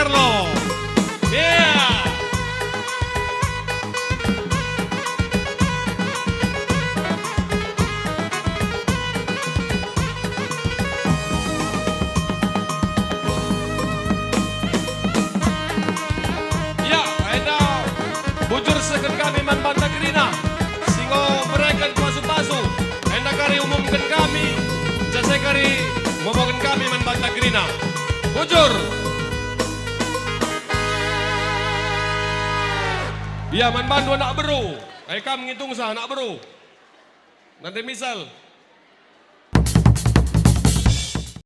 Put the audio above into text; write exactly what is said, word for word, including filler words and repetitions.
Carlo. Ya. Ya, enda bujur sehken kami man banta kerina, si enggo mereken pasu-pasu. Enda kari umumken kami, case kari momoken kami man banta kerina. Bujur. Ia man bandu anak beru. Ai kam ngitungsa anak beru. Nande misal,